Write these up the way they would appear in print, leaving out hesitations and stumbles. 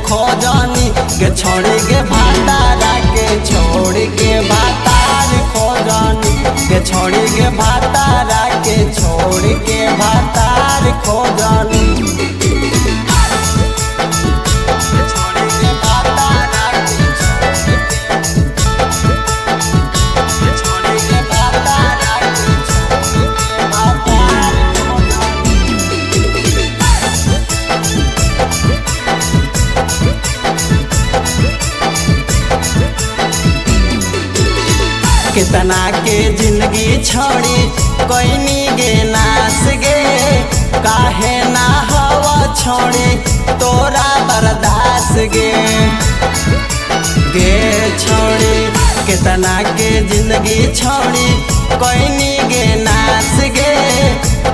खोजनी गे छोड़ी गे भातारा के छोड़ के भातार खोजनी गे छोड़ी गे भातारा के छोड़ के भातार खोजनी। कितना के जिंदगी छोड़ी कोई गे नास गे, काहे ना हवा छोड़ी तोरा बर्दाश्त गे गे छोड़ी। कितना के जिंदगी छोड़ी कोई गे नास गे,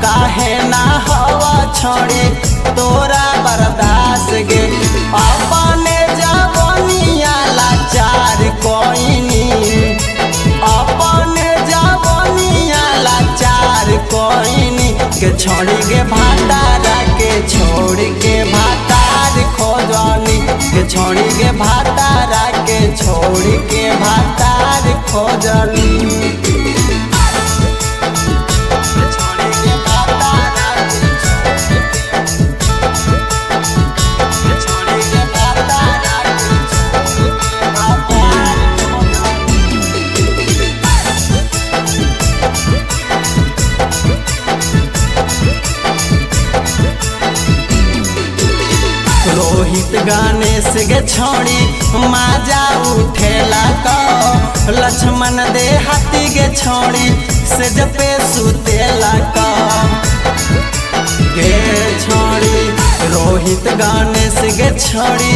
काहे ना हवा छोड़ी तोरा बर्दाश्त गे। अपने जवानिया लाचार कोई अपने जवानिया लाचार कोइनी के छोड़ी गे भातारा के छोड़ के भातार खोजनी के छोड़ी गे भातारा के छोड़ के भातार खोजनी। रोहित गणेश गे छोड़ी माजा उठेला को, लक्ष्मण दे हाथी गे छोड़ी से जपे सुतेला को गे छोड़ी। रोहित गणेश गे छोड़ी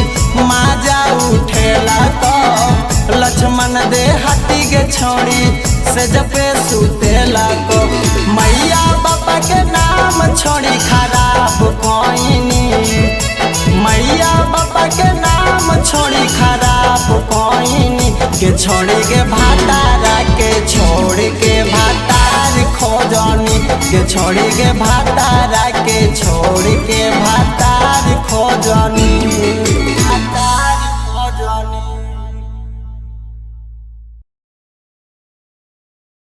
माजा उठेला को, लक्ष्मण दे हाथी गे छोड़ी से जपे सुतेला को। मैया बाबा के नाम छोड़ी खराब कोइनी, मैया बाबा के नाम छोड़ी खराब कोइनी के छोड़ी के भातारा के छोड़ के भातार खोजनी के छोड़ी के भातारा के छोड़ के भातार खोजनी।